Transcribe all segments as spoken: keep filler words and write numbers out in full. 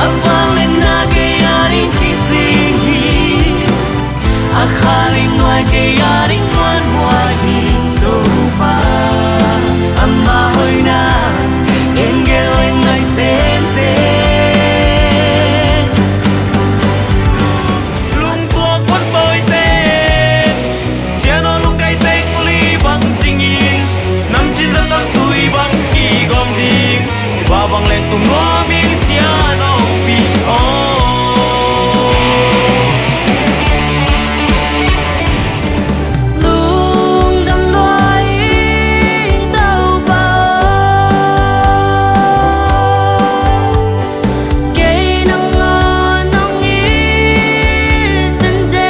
A vangliatna kei ading kicing hi, a khaling nuai kei ading muanhuai hi. Topa, amah hoihna gen gelh leng ngai semsem. Lungtuak kuantawite, Sian aw lungdai teng li bang cingin, namcin zat a tui bang kigawm ding, i pa bang leng tung nuam in Sian aw pi aw. Lungdam lua ing Topa aw. Kei nang a nong it zenzen.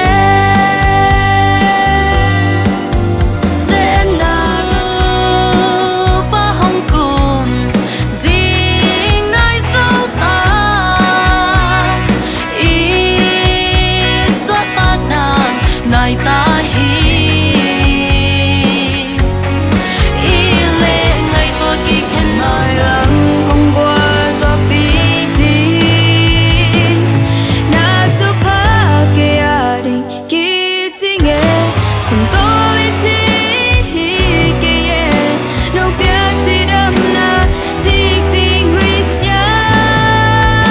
Zenna Topa hong kum ding nai zo ta. I suahtakna nai ta hi. I leh ngaihtuah kikhen mailam hong gualzawhpih ding. Na thupha kei ading kicing e, sumtawl i ci hi kei e. Nong piak cidamna dik ding huih siangthote.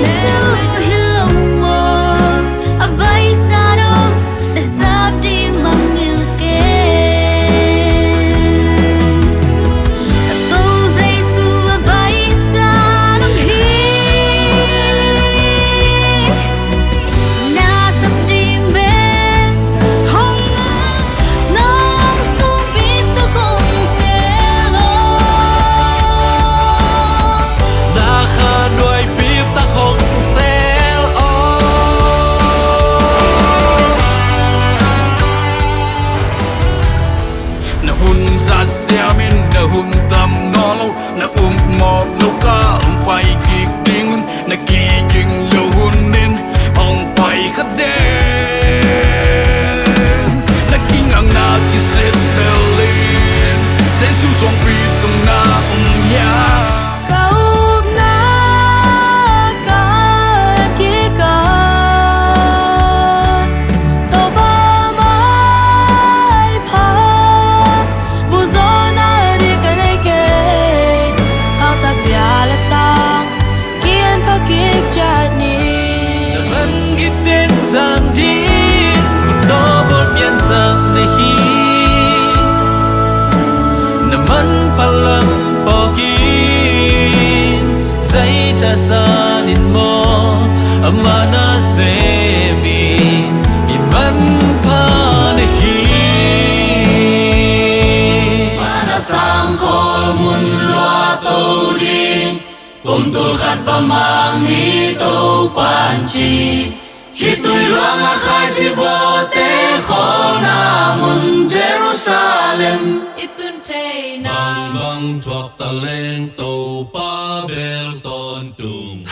Jesu hi lo maw, a vaisan om, na sap ding mangngilh kei. A To Jesu a vaisan om hi. Na sap ding bek hong a, nang sungpi tak hong sel aw. Na kha duaipi tak hong sel aw. Na hun zat siamin na hun tam nawn lo, na upmawh lo kal hong pai kik ding hun, na kiging lo hun in hong pai kha den. Na kingakna kisit tel in, Jesu suangpi tung na om hiam? Ka upna ka kikal, Topa maipha mu zawhna ding ka nei kei. Hautak pia le tang kian pha kik ciat ni. Na man kiten zang ding, mun tawh bawl piansak na hi. Na manpha lam phawk in, zeicah san in maw, amah na sem in, i manpha na hi. Mana sangkhawl mun lua to ding, kum tul khat va mang ni Topa'n ci. Khitui luang a khaici vuate khawlna mun Jerusalem i tun thei nang. Bangbang thuak taleng Topa bel tawntung.